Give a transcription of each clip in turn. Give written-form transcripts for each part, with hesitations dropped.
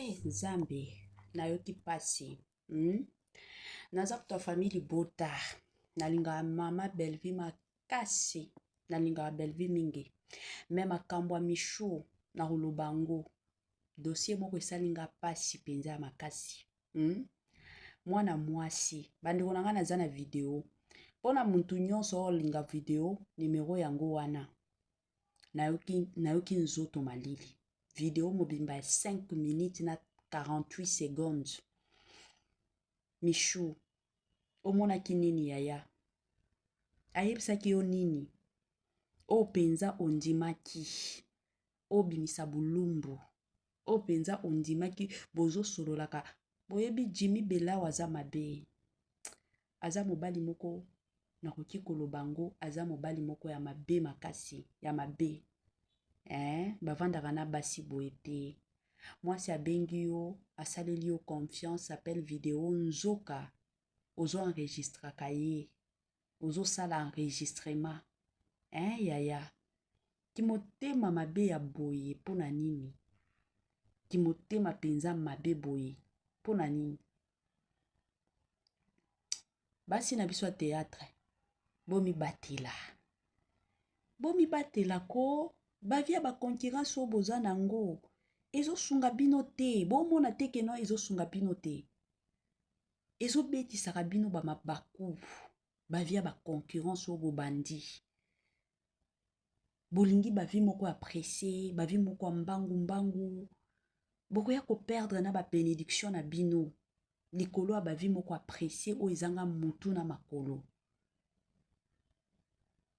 Eh Nzambe, nayoki pasi. Hmm? Naza kutu ya famille libota. Nalingaka mama Bellevue makasi. Nalingaka Bellevue mingi. Mais makambo ya Michou nakoloba yango. Dossier moko esali nga pasi mpenza ya makasi. Hmm? Mwana mwasi, bandeko na nga naza na video. Mpo na mutu nyonso oyo olinga video, numero yango wana. Nayoki, nayoki nzoto malili. Video mobimba ya 5 minutes na 48 secondes. Michou, omonaki nini yaya? Ayebisaki yo nini? Oyo mpenza ondimaki obimisa bulumbu. Oyo mpenza ondimaki bozosololaka. Boyebi Jimmy Belaw aza mabe. Aza mobali moko nakoki koloba yango aza mobali moko ya mabe makasi ya mabe eh, bavandaka na basi boye te mwasi abengi yo asaleli yo confiance appel video nzoka ozo enregistraka ye ozosala enregistrement eh, yaya kimotema mabe ya boye mpo na nini kimotema mpenza mabe boye mpo na nini Basi na biso ya theatre bomibatela bomibatela ko ba vie ya ba concurrence oyo boza na yango ezosunga bino te bomona te ke non ezosunga bino te ezobetisaka bino ba mabaku ba vie ya ba concurrence oyo bobandi bolingi ba vie moko ya presse ba vie moko ya mbangu mbangu bokoya ko perdre na ba benediction na bino likolo ya ba vie moko ya presse oyo ezanga mutu na makolo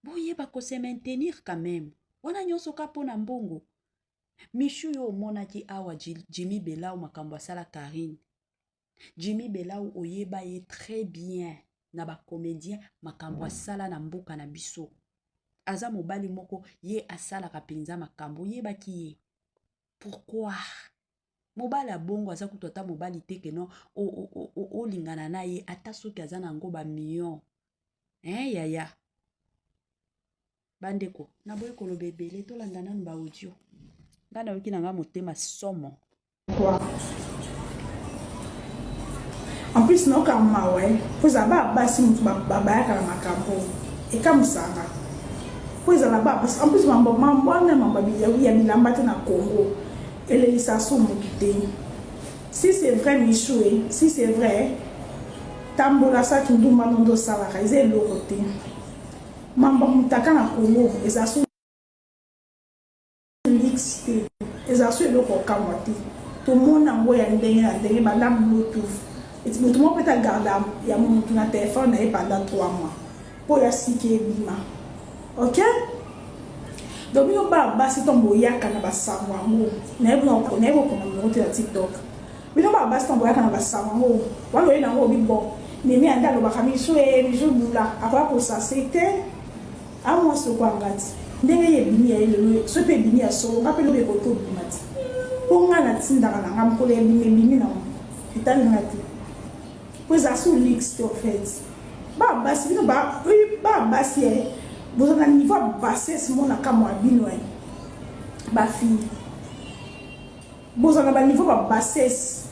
boyeba ko se maintenir quand même wana nyonso ka mpo na mbongo Michou yo omonaki awa Jimmy Belau makambo asala Karine Jimmy Belau oyeba ye très bien na ba comédien makambo asala na mboka na biso aza mobali moko ye asalaka mpenza makambo oyebaki ye pourquoi mobali ya bongo aza kutu ata mobali te ke non olingana na ye ata soki aza na yango ba million hein yaya bandeko naboyi koloba ebele tolanda nanu ba audio ngai nayoki na ngai motema somo En plus nayoka mawa eh, po ezala ba basi mutu babayaka na makambo ekamwisaka po ezala ba basi en plus mambo mambo wana mambo ya bilamba te na Congo elelisa so mutu te si c'est vrai Michou eh, si c'est vrai tambola saki ndumba nondo osalaka eza eloko te mambo mutaka na Congo eza so luxe te ezala so eloko okamwa te tomona yango ya ndenge na ndenge banda bluetooth eti moto moko mpe tagarda ya motu na telefone na ye pendant 3 mois mpo ya sika ebima ok donc bino bana basi ntango boyaka na basango yango nayebi kokoma nimero te na tiktok bino bana basi ntango boyaka na basango yango wana oye nango obi bon mimi ande alobaka misu e misu bula akoya kosase te A mwasi lokola nga ti ndenge ye ebimi ya ye lelo soki pe ebimi ya solo nga pe lobi ekoki kobima ti po nga natindaka na nga mokolo ya ebimi ebimi na ngo etali nga te po ezala su luxe te au fait ba basi bino ba ba basi eh boza na niveau ya bassesse mona kamwa bino eh ba fille Boza na ba niveau ba bassesse.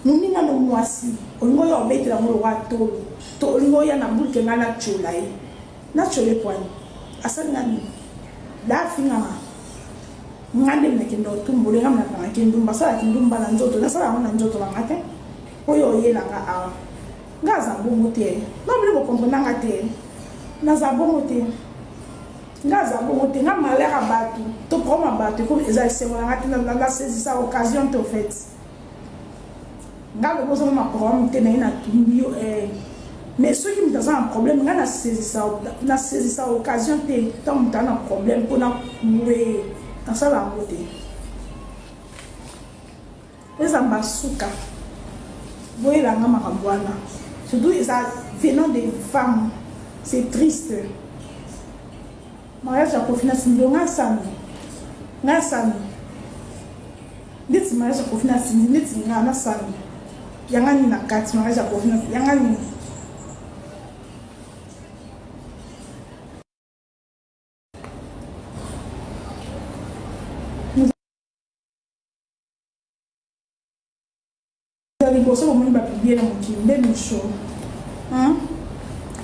Moninga no mwasi olingi oya obetela ngo lokola tolo to olingi oya na boule ke nga na tchola ye. Na tchola ye pwani? Asali nga nini? Da afinga nga. Nga nde nakende otumbola ye nga nakanga kindumba asala kindumba na nzoto nasala yango na nzoto na nga te. Oyo oyela nga awa. Nga aza bongo te. No bino bo comprena nga te. Naza bongo te. Nga aza bongo te nga malheur ya batu to problème ya batu ekomi eza esengo na nga te na saisisa occasion te au fait nga lobi oza na problème te naye natumbi yo eh. Mais soki moto aza na problème nga na saisisa na saisisa occasion te ntango moto aza na problème mpo na kue nasala yango te eza mbasuka boyela nga makambo wana surtout eza venant des femmes c'est triste mariage ya kofi na cindy nga sami nga sami ndeti mariage ya kofi na cindy ndeti nga na sami yanga nini na kati mariage ya kofi na yanga nini Ya liboso bomoni ba publier na mokili nde micho hein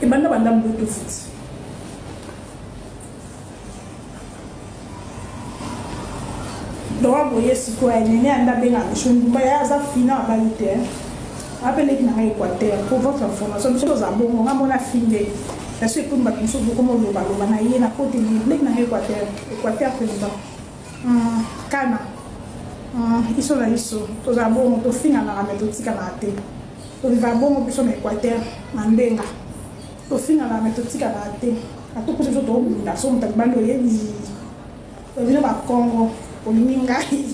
ebanda banda bluetooth. Droit boye sikoyo ya nene anda abenga micho ndumba ya aza fina abali te apeleki na ngai Équateur pour votre information biso toza bongo nga mona finde ya so ekomi bato mosusu bokoma olobaloba na ye na koteli leki na ngai Équateur Équateur mpenza Hum, kana hum, iso na iso tozala bongo tofinganaka me totikanaka te toviva bongo biso na équateur na ndenga tofinganaka me totikanaka te atokuti biso tobunda so moto alibandi oyebi bino bakongo olingi ngai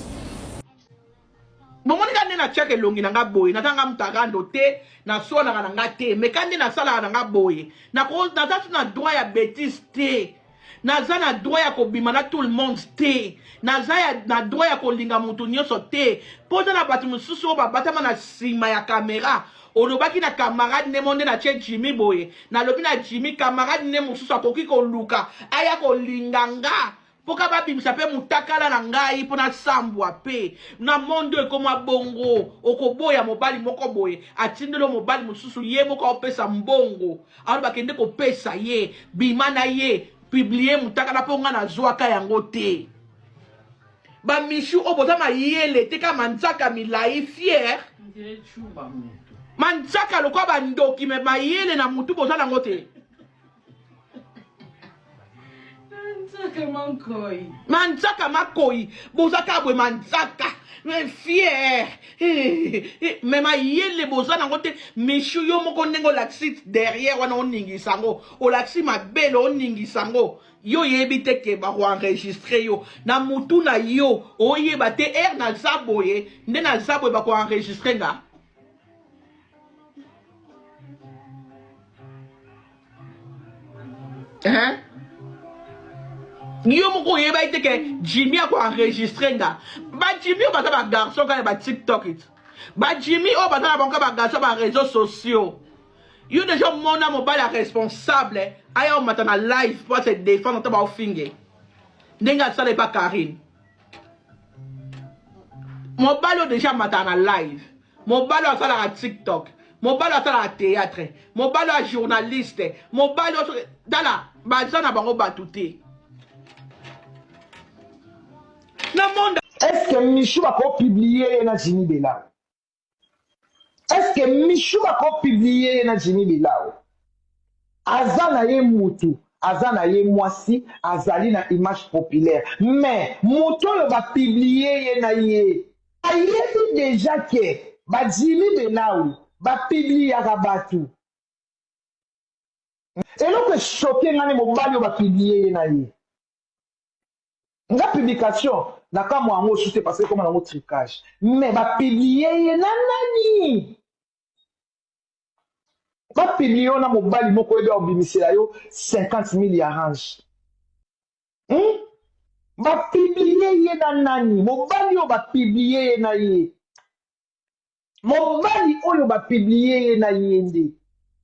Bomoni ka nde natiaka elongi na nga boye, naza nga moto ya rando te, naswanaka na nga te, mais ka nde nasalaka na nga boye, nako naza su na droit ya betise te, naza na droit ya kobima na tout le monde te, naza ya, na droit ya kolinga moto nyonso te, mpo eza na bato mosusu oyo babatama na nsima ya kamera. Olobaki na camarade nde mo nde natie Jimmy boye, nalobi na Jimmy camarade nde mosusu akoki koluka aya kolinga nga Mpo ka babimisa mpe mutakala na ngai mpo nasambwa mpe na monde oyo ekoma bongo. Okoboya mobali moko boye atindeli yo mobali mosusu ye moko aopesa mbongo aloba kende kopesa ye bima na ye publie mutakala mpo ngai nazwaka yango te. Ba Michou oyo boza mayele te kaka manzaka milayi fier manzaka lokola bandoki me mayele na mutu boza nango te. Manzaka mankoi. Manzaka makoi. Boza kaka boye manzaka. Mais fier. Eh, eh, mais mayele boza nango te. Michou yo moko ndenge olakisi derrière wana oningisa yango. Olakisi mabele oningisa yango. Yo oyebi te ke bako enregistrer yo. Na mutu na yo oyeba te heure naza boye nde naza boye bako enregistrer nga. Hein? Yo moko oyebaki te ke Jimmy ako enregistrer nga. Ba Jimmy oyo baza ba garçon kaka ba TikTok it. Ba Jimmy oyo baza na bango ba garçon ba réseaux sociaux. Yo deja omona mobali ya responsable aya omata na live po se défendre to ba ofinge. Ndenge asala epa Karine. Mobali oyo deja amata na live. Mobali oyo asalaka tiktok, mobali oyo asalaka theatre, mobali oyo journaliste, mobali oyo tala baza na bango bato te na monde. Est-ce que Michou bako publier ye na Jimmy Belao? Est-ce que Michou bako publier ye na Jimmy Belao? Aza na ye mutu, aza na ye mwasi, azali na image populaire. Mais mutu oyo ba publier ye na ye Ayebi dejà que ba Jimmy Belawu ba publiaka batu. Eloko e choquer nga nde mobali oyo ba publier ye na ye. Nga publication na kamwa yango su te parce que ekoma nango trucage. Mais ba publier ye na nani? Ba publier yo na mobali moko oyebi akobimisela yo 50 000 ya range. Hum? Ba publier ye na nani? Mobali oyo ba publier ye na ye. Mobali oyo ba publier ye na ye nde.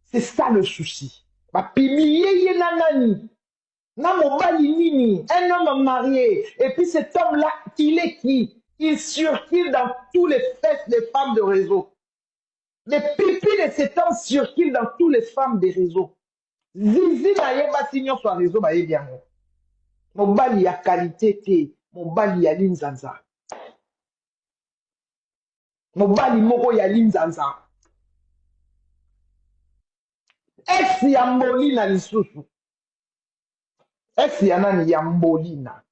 C'est ça le souci. Ba publier ye na nani? Na mobali nini? Un homme marié. Et puis cet homme-là, il est qui? Il circule dans tous les fesses des femmes de réseau. Les pipis de cet homme circulent dans tous les femmes des réseaux. Zizi na ye basi nionso ya reseau bayebi yango. Mobali ya qualite te, mobali ya linzanza. Mobali moko ya linzanza. Ex ya Mbolina lisusu. Ex ya nani? Ya Mbolina.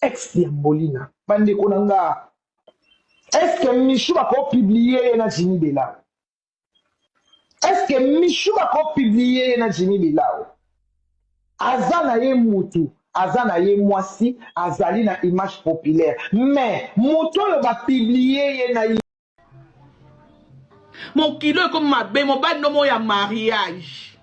Ex ya Mbolina. Bandeko na nga. Est-ce que Michou bako publier ye na Jimmy Bella? Est-ce que Michou bako publier ye na Jimmy Bella? Aza na ye mutu, aza na ye mwasi, azali na image populaire. Mais mutu oyo ba publier ye na ye Mokili oyo ekomi mabe, mobali no moko ya mariage.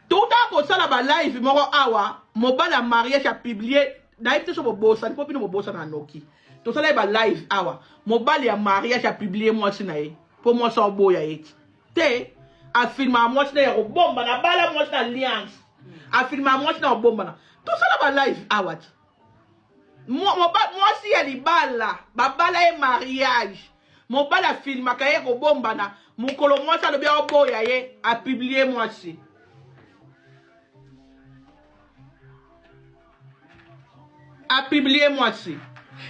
Toutaka kosala ba live moko awa, mobali ya mariage a publier, nayebi te so bobosani, mpo bino bobosana noki. Tosalaki ba live awa, mobali ya mariage a publier mwasi na ye, mpo mwasi aoboya ye ti. Te, afilmaka mwasi na ye ya kobombana, abala mwasi na alliance. Afilmaka mwasi na kobombana. Tosala ba live awa ti. Mwasi ya libala babala ye mariage, mobali afilmaka ye kobombana, mokolo mwasi alobi aoboya ye, apublie mwasi. Apublie mwasi.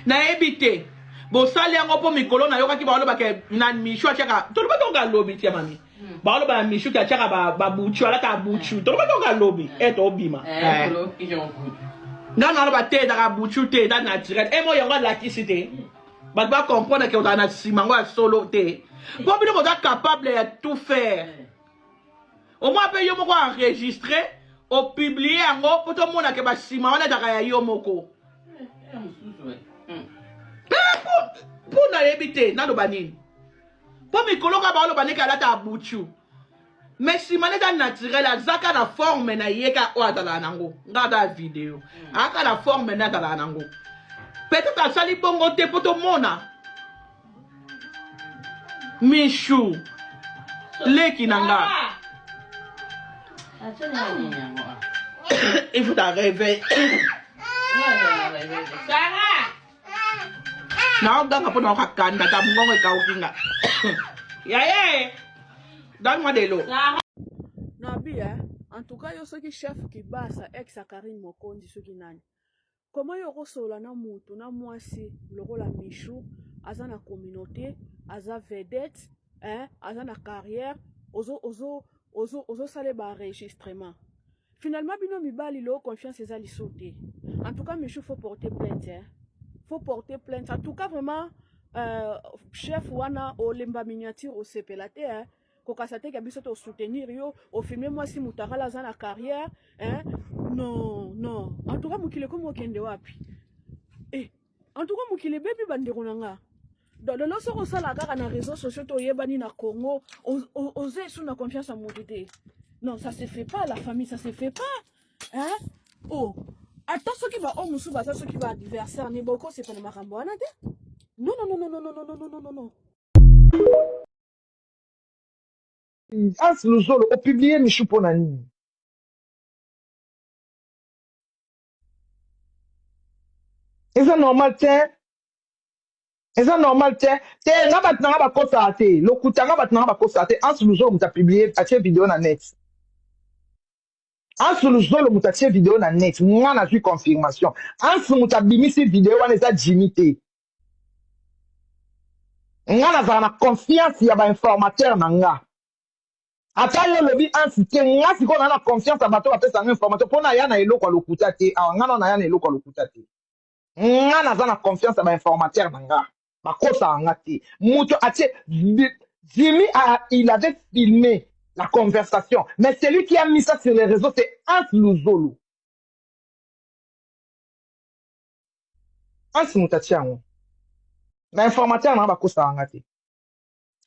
Nayebi te bosali yango mpo mikolo nayokaki balobaka na Michu atiaka, tolobaki yango alobi tia mami, baloba na Michu ke atiaka babuchu, alata buchu, tolobaki yango alobi e tobima nga naloba te, ezalaka buchu te, eza naturel e mo yango alakisi te, bato bacomprendre ke ozala na nsima yango ya solo te, mpo bino boza capable ya tout faire. Omoi mpe yo moko enregistre, opublie yango mpo tomona ke basima wana ezalaka ya yo moko. Mpo nayebi te naloba nini, mpo mikolo kaka baoloba ndenge alata abuchu, mais nsima nde eza naturel, azaka na forme na ye ka oyo azalaka nango. Nga aza ya video, aka na forme nde azalaka nango. Peut-être asali bongo te mpo tomona Michou leki na nga. Il faut ta réveil. Naoganga mpo naoka kanda ta mongongo ekauki nga. Yaye, donne-moi de l'eau. Nabi, eh? En tout cas, yo soki chef Kibasa, ex ya Karine Mokonzi, soki nani. Comment yo okosolola na mutu na mwasi lokola Michou, aza na communauté, aza vedette, hein, aza na carrière, ozo ozo ozo ozosala ba enregistrement. Finalement bino mibali lo confiance eza liso te. En tout cas Michou faut porter plainte, hein. Faut porter plainte. En tout cas vraiment chef wana olemba miniature osepela te, hein. Kokasa te ke biso to soutenir yo, o filmer mwasi mutakala aza na carrière, hein? Non, non. En tout cas mokili ekomi okende wapi? Eh, en tout cas mokili ebebi bandeko na nga. Donc lelo soki osala kaka na réseaux sociaux to oyebani na Congo, oza esu na confiance ya moto te. Non, ça se fait pas la famille, ça se fait pas. Hein? Oh, ata soki ba oyo mosusu baza soki ba adversaire ne bokosepela makambo wana te. Non, non, non, non, non, non, non, non, non, non. Hans Luzolo opublie Michou pona nini? Eza normal te, eza normal te te. Nga bato na nga bakosaka te, lokuta. Nga bato na nga bakosaka te. Hans Luzolo moto apublie, atie video na net. Hans Luzolo moto atie video na net, nga nazwi confirmation. Hans moto abimisi video wana, eza Jimmy te. Nga nazala na confiance ya ba informateur na nga. Ata yo olobi Hans te, nga sikoyo na na confiance ya bato bapesa nga information mpo naya na eloko ya lokuta te. Awa nga nao naya na eloko ya lokuta te. Nga naza na confiance ya ba informateur na nga, bakosaka nga te. Moto atie Jimmy a, il avait filmé la conversation, mais celui qui a mis ça sur les réseaux, c'est Hans Luzolo. Hans moto atie yango. Ba informateur na nga bakosaka nga te.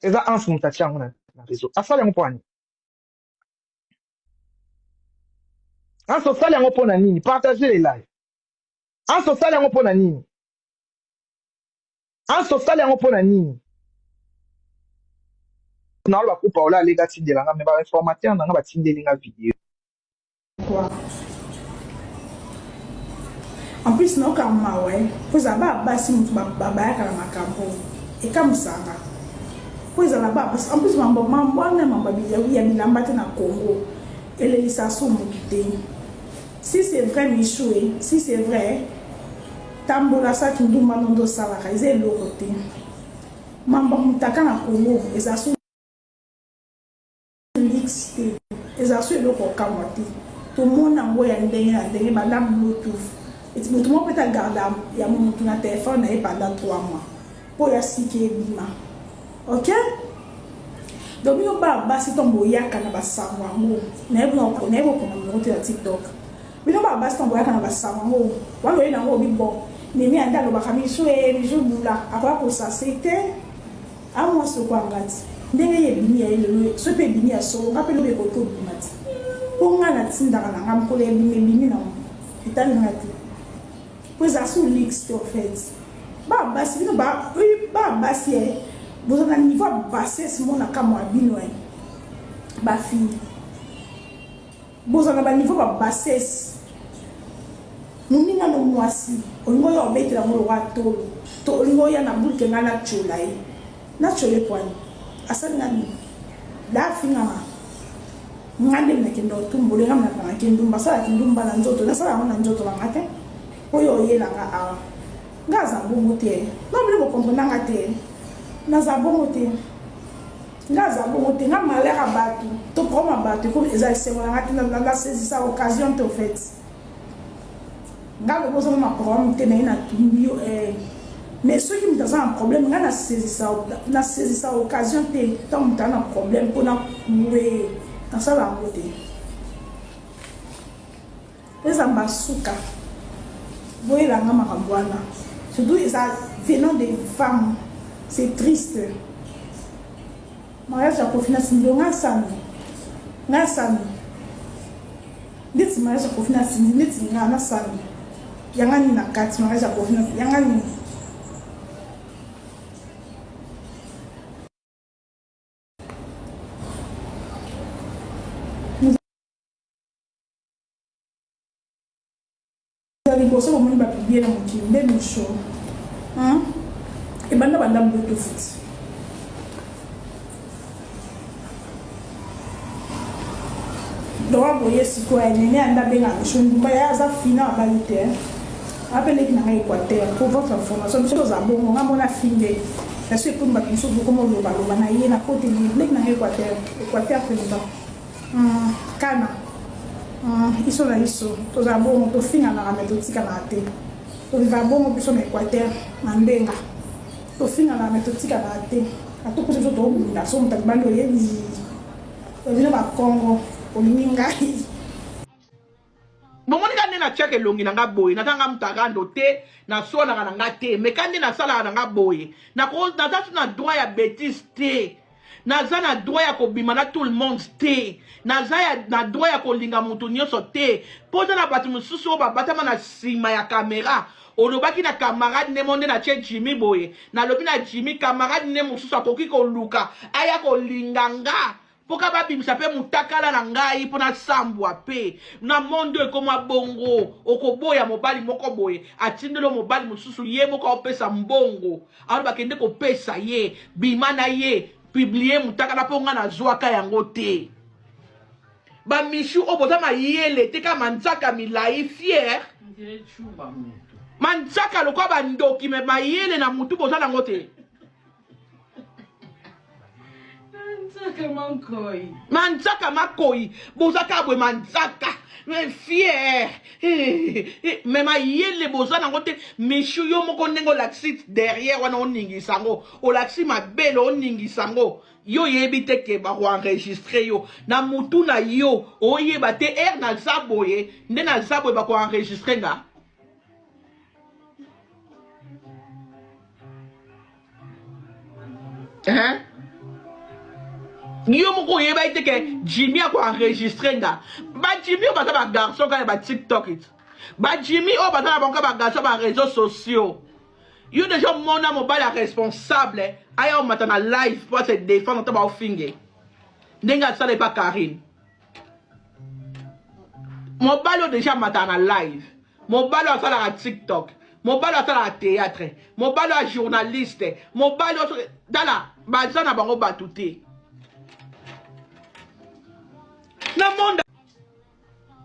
Eza Hans moto atie yango na, na réseau. Asali yango mpo na nini? Hans osali yango mpo na nini? Partagez les lives. Hans osali yango mpo na nini? Hans osali yango mpo na nini? Naoloba ku Paola aleka atindela nga, mais ba informateur na nga batindeli nga video. Quoi? En plus nayoka mawa eh, po ezala ba basi mutu babayaka na makambo ekamwisaka nga po ezala ba basi. En plus mambo mambo wana mambo ya bilamba te na Congo elelisa so mutu te. Si c'est vrai Michou eh, si c'est vrai tambola saki ndumba nondo osalaka eza eloko te. Mambo mutaka na Congo eza so luxe te, ezala so eloko okamwa te, tomona yango ya ndenge na ndenge banda bluetooth. Eti moto moko mpe agarda ya motu na telefone na ye pendant 3 mois mpo ya sika ebima. Ok, donc bino ba basi ntango boyaka na basango yango, nayebi kokoma mongo te na TikTok. Bino ba basi ntango boyaka na basango yango wana, oye nango obi bon mimi ande alobaka misu e misu bula akoya kosase te. A mwasi lokola nga ti ndenge ye ebimi ya ye lelo, soki pe ebimi ya solo nga pe lobi ekoki kobima ti po nga natindaka na nga mokolo ya ebimi ebimi na ngo etali nga te po ezala su luxe te. En fait ba basi bino ba ba basi eh boza na niveau ya bassesse mona kamwa bino eh ba fille boza na ba niveau ba bassesse. Moninga no mwasi olingi oya obetela ngo lokola tolo to olingi oya na boule ke nga na tshiola ye na tshiola ye pwani asali nga nini da afinga nga nga nde nakenda otumbole nga nakanga kindumba asala kindumba na nzoto nasala yango na nzoto na nga te oyo oyela nga awa nga aza bongo te nga bino bokomprena nga te naza bongo te nga aza bongo te nga malheur ya bato to problème ya bato ekomi eza esengo na nga te nasezisa occasion te au fait Nga lobi oza na problème te naye na tumbi yo eh. Mais soki moto aza na problème nga na saisisa na saisisa occasion te ntango moto aza na problème mpo na kue nasala yango te eza mbasuka boyela nga makambo wana surtout eza venant des femmes c'est triste mariage ya kofi na sindio nga sami nga sami Ndeti mariage ya Koffi na Cindy ndeti nga na sami yanga nini na kati mariage ya Koffi na yanga nini. Ya liboso bomoni ba publie na mokili nde misho ebanda banda bluetooth. Droit boye sikoyo ya nene anda abenga biso ndumba ya aza fina abali te apeleki na ngai Équateur pour votre information biso toza bongo nga mona finge ya so ekomi bato mosusu bokoma olobaloba na ye na kote nini leki na ngai Équateur Équateur mpenza kana iso na iso toza bongo tofinganaka me totikanaka te toviva bongo biso na Équateur na ndenga Tofinganaka mais totikanaka te. Ata okuti biso tobunda so moto alibandi oyebi bino bakongo olingi ngai. Bomoni ka nde natiaka elongi na nga boye naza nga moto arando te naswanaka na nga te me ka nde nasalaka na nga boye naza na droit ya betise te Naza na droit ya kobima na tout le monde te. Naza ya, na droit ya kolinga mutu nyonso te. Mpo eza na bato mosusu oyo babatama na nsima ya kamera. Olobaki na camarade ne mo nde natie Jimmy boye. Nalobi na Jimmy, camarade ne mosusu akoki koluka aya kolinga nga mpo ka babimisa mpe mutakala na ngai mpo nasambwa mpe na monde oyo ekoma bongo. Okoboya mobali moko boye atindeli yo mobali mosusu ye moko aopesa mbongo aloba kende kopesa ye bima na ye publie mutakala mpo nga nazwaka yango te bamishu oyo boza mayele te kaka manzaka milai fier manzaka lokola bandoki me mayele na mutu boza nango te Manzaka makoi boza kaka boye manzaka fier me mayele boza nango te michu yo moko ndenge olakisi derrière wana oningisa yango olakisi mabele oningisa yango yo oyebi te ke bakoenregistre yo na mutu na yo oyeba te ere naza boye nde naza boye bakoenregistre nga Hein? Yo moko oyebaki te ke Jimmy ako enregistre nga. Ba Jimmy oyo baza ba garçon kaka ba TikTok it. Ba Jimmy oyo baza na bango ba garçon ba réseaux sociaux. Yo deja omona mobali ya responsable aya omata na live po se défendre to ba ofinge. Ndenge asala epa Karine. Mobali oyo deja amata na live. Mobali oyo asalaka tiktok, mobali oyo asalaka theatre, mobali oyo journaliste, mobali oyo tala baza na bango bato te na monde.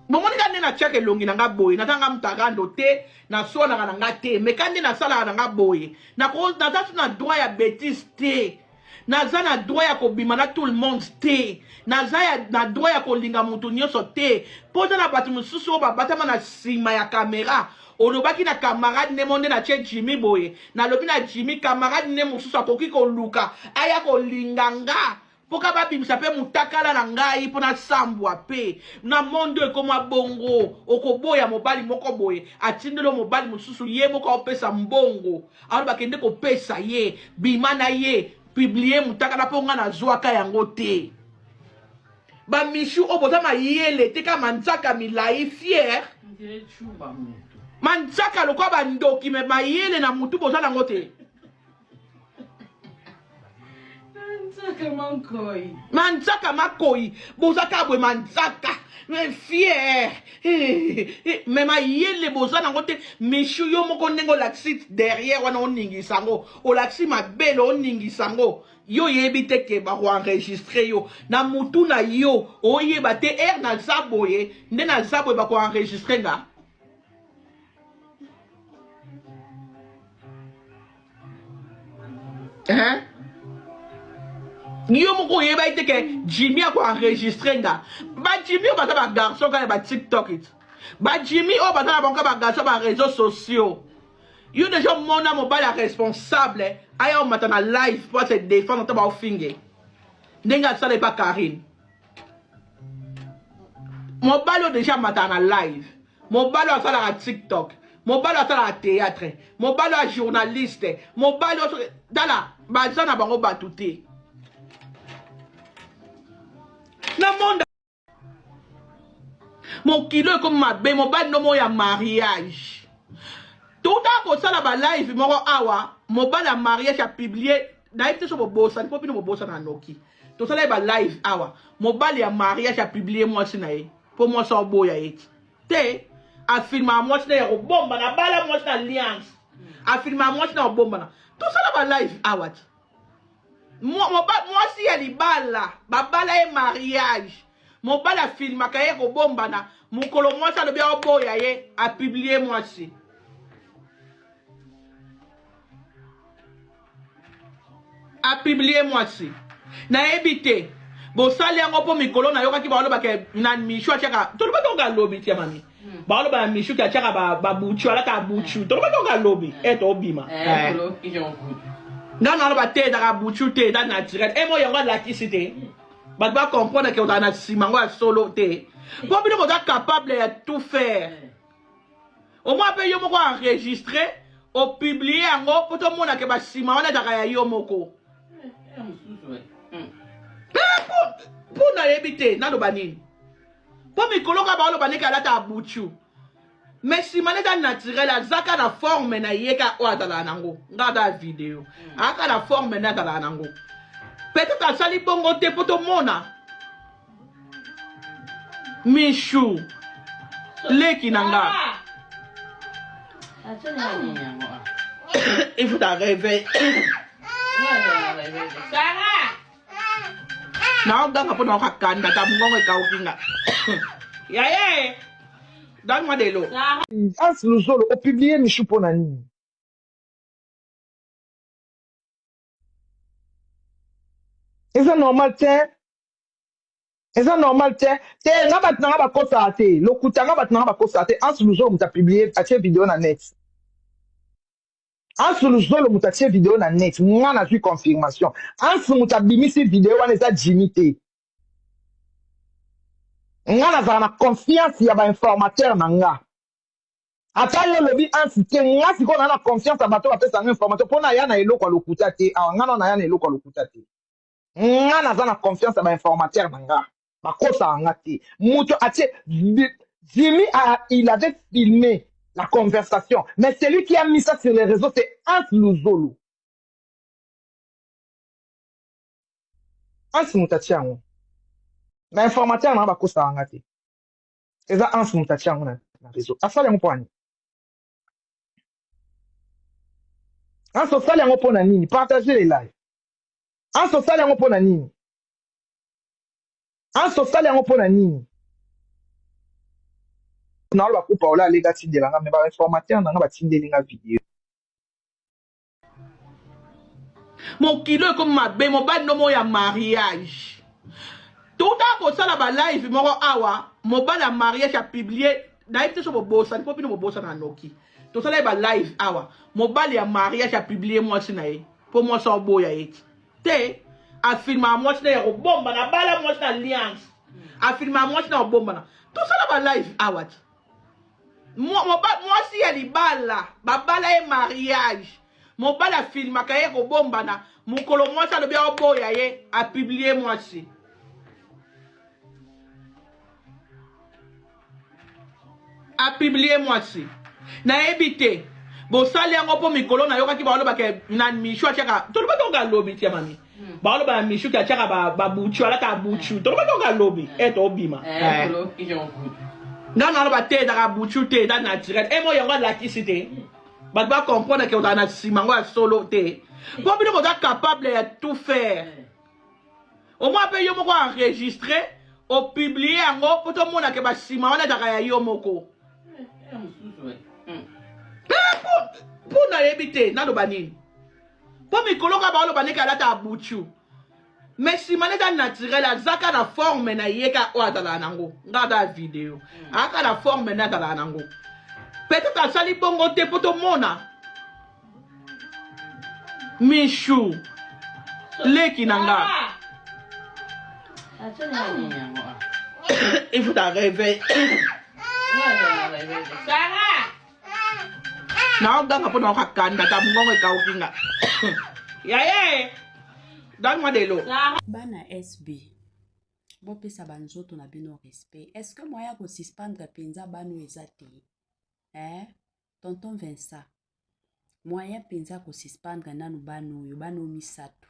Bomoni ka nde natiaka elongi na nga boye, naza nga moto arando te, naswanaka na nga te, me ka nde nasalaka na nga boye, naza na droit ya betise te. Naza na droit ya kobima na tout le monde te. Naza ya, na droit ya kolinga mutu nyonso te. Mpo eza na bato mosusu oyo babatama na nsima ya kamera. Olobaki na camarade ne mo nde natie Jimmy boye. Nalobi na Jimmy, camarade ne mosusu akoki koluka aya kolinga nga mpo ka babimisa mpe mutakala na ngai mpo nasambwa mpe na monde oyo ekoma bongo. Okoboya mobali moko boye atindeli yo mobali mosusu ye moko aopesa mbongo aloba kende kopesa ye bima na ye publie mutakala mpo nga nazwaka yango te bamishu oyo boza mayele te kaka manzaka milai fier manzaka lokola bandoki me mayele na mutu boza nango te. Manzaka makoyi boza kaka boye manzaka fier me mayele boza nango te. Michou yo moko ndenge olakisi derrière wana oningisa yango, olakisi mabele oningisa yango, yo oyebi te ke bakoenregistre yo na mutu na yo, oyeba te ere naza boye nde naza boye bakoenregistre nga. Hein? Yo moko oyebaki te ke Jimmy ako enregistre nga. Ba Jimmy oyo baza ba garçon kaka ba TikTok it. Ba Jimmy oyo baza na bango ba garçon ba réseaux sociaux. Yo deja omona mobali ya responsable aya omata na live po se défendre to ba ofinge. Ndenge asala epa Karine. Mobali oyo deja amata na live. Mobali oyo asalaka TikTok, mobali oyo asalaka theatre, mobali oyo journaliste, mobali oyo tala baza na bango bato te na monde. Mokili oyo ekomi mabe. Mobali no moko ya mariage, totaka kosala ba live moko awa, mobali ya mariage apublie, nayebi te so bobosani mpo bino bobosana noki. Tosala ye ba live awa, mobali ya mariage apublie mwasi na ye mpo mwasi aoboya ye ti te. Afilmaka mwasi na ya kobombana, abala mwasi na alliance, afilmaka mwasi na kobombana. Tosala ba live awa ti mwasi ya libala babala ye mariage, mobali afilmaka ye kobombana, mokolo mwasi alobi aoboya ye, apublie mwasi. Apublie mwasi, nayebi te bosali yango mpo mikolo nayokaki baolobaka na Mishu atiaka, toloba tonga alobi tia mami, baoloba na Mishu ke atiaka babuchu, alaka buchu, toloba tonga alobi e tobima nga naloba te, ezaka buchu te, eza naturel e mo yango alakisi te, bato bacomprendre ke ozala na nsima yango ya solo te, mpo bino boza capable ya tout faire. Omoi mpe yo moko enregistre opublie yango mpo tomona ke basima wana ezalaka ya yo moko. Mpo nayebi te naloba nini, mpo mikolo kaka baoloba ndenge alata abuchu, mais nsima nde eza naturel, azaka na forme na ye kaka oyo azalaka nango. Nga aza ya video, aka na forme nde azalaka nango. Peut-être asali bongo te mpo tomona Michou leki na nga, il faut ta réveil. Naoganga mpo naoka kanda ta mongongo ekauki nga. Yaye, donne-moi de l'eau. Hans Luzolo, opublie Michou mpo na nini? Eza normal te, eza normal te te. Nga bato na nga bakosaka te, lokuta. Nga bato na nga bakosaka te. Hans Luzolo moto apublie, atie video na net. Hans Luzolo moto atie video na net, nga nazwi confirmation. Hans moto abimisi video wana, eza Jimmy te. Nga nazala na confiance ya bainformateur na nga. Ata yo olobi Hans te, nga sikoyo naa na confiance ya bato bapesa nga information mpo naya na eloko ya lokuta te. Awa nga nao naya na eloko ya lokuta te. Nga naza na confiance ya bainformateur na nga, bakosaka nga te. Moto atie, Jimmy a, il avait filmé la conversation, mais celui qui a mis ça sur les réseaux, c'est Hans Luzolo. Hans moto atie yango, bainformateur na nga bakosaka nga te. Eza Hans moto atie yango na, na réseau. Asali yango mpo ani? Hans osali yango mpo na nini? Partage les live. Hans osali yango mpo na nini? Hans osali yango mpo na nini? Naoloba ku Paola alega atindela nga, me bainformateur na nga batindeli nga video. Mokili oyo ekomi mabe. Mobali no moko ya mariage, totaka kosala ba live moko awa, mobali ya mariage apublie, nayebi te so bobosani mpo bino bobosana noki. Tosala ye ba live awa, mobali ya mariage apublie mwasi na ye mpo mwasi aoboya ye ti te. Afilmaka mwasi na ya kobombana, abala mwasi na alliance, afilmaka mwasi na kobombana. Tosala ba live awa ti mwasi ya libala babala ye mariage, mobali afilmaka ye kobombana, mokolo mwasi alobi aoboya ye, apublie mwasi. Apublie mwasi, nayebi te bosali yango mpo mikolo nayokaki baolobaka na Mishu atiaka, toloba tonga alobi tia mami. Baoloba na Michou ke atiaka babuchu, alata buchu. Tolobaki yango alobi e tobima. Nga naloba te, ezalaka buchu te, eza naturel. E mo yango alakisi te. Bato ba comprendre ke ozala na nsima yango ya solo te. Mpo bino boza capable ya tout faire. Au moins mpe yo moko enregistre, opublie yango mpo tomona ke basima wana ezalaka ya yo moko. Mpo nayebi te naloba nini. Mpo mikolo kaka baoloba ndenge alata abuchu. Mais nsima nde eza naturel, azaka na forme na ye kaka oyo azalaka nango. Nga aza ya video. Aka na forme nde azalaka nango. Peut-être asali bongo te mpo tomona. Michou leki na nga. Il faut ta réveil. Naoganga mpo naoka kanda ta mongongo ekauki nga. Yaye, donne-moi de l'eau. Bana SB, bopesa ba nzoto na bino respect. Est-ce que moyen ya kosuspendre mpenza bana oyo eza te? Eh? Tonton Vincent, moyen mpenza ya kosuspendre nanu bana oyo, bana oyo misato.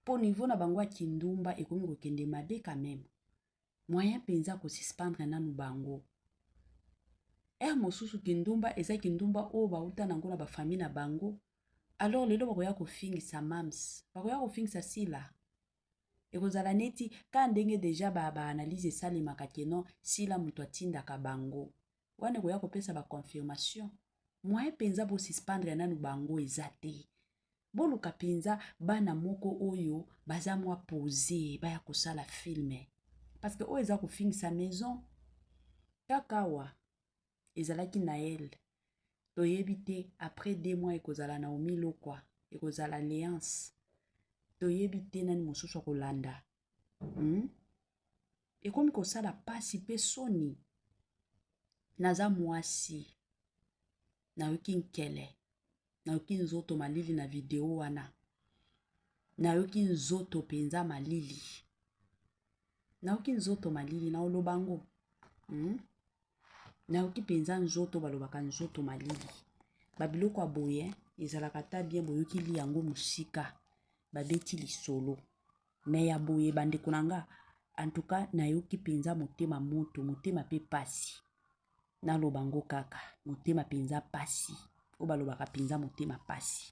Mpo niveau na bango ya kindumba ekomi kokende mabe quand même. Moyen mpenza ya kosuspendre nanu bango. Heure mosusu kindumba eza kindumba oyo bauta nango na bafamille na bango. Alors lelo bakoya kofingisa mams, bakoya kofingisa Sila. Ekozala neti ka ndenge deja ba, ba analyse esalemaka ke non Sila moto atindaka bango. Wana ekoya kopesa ba confirmation. Moyen mpenza bo suspendre nanu bango eza te. Boluka mpenza bana moko oyo baza mwa pose baya kosala film. Parce que oyo eza kofingisa maison. Kaka awa ezalaki Naël. Toyebi te après 2 mois ekozala Naomi Lokwa, ekozala Léance. Toyebi te nani mosusu akolanda. Ekomi kosala pasi pe soni. Naza mwasi. Nayoki nkele. Nayoki nzoto malili na video wana. Nayoki nzoto mpenza malili. Nayoki nzoto malili na oloba yango. Nayoki mpenza nzoto, balobaka nzoto malili. Babiloko ya boye ezalaka ata bien boyoki li yango mosika. Babeti lisolo. Mais ya boye bandeko na nga, en tout cas nayoki mpenza motema moto, motema pe pasi. Naloba ngo kaka, motema mpenza pasi. Oyo balobaka mpenza motema pasi.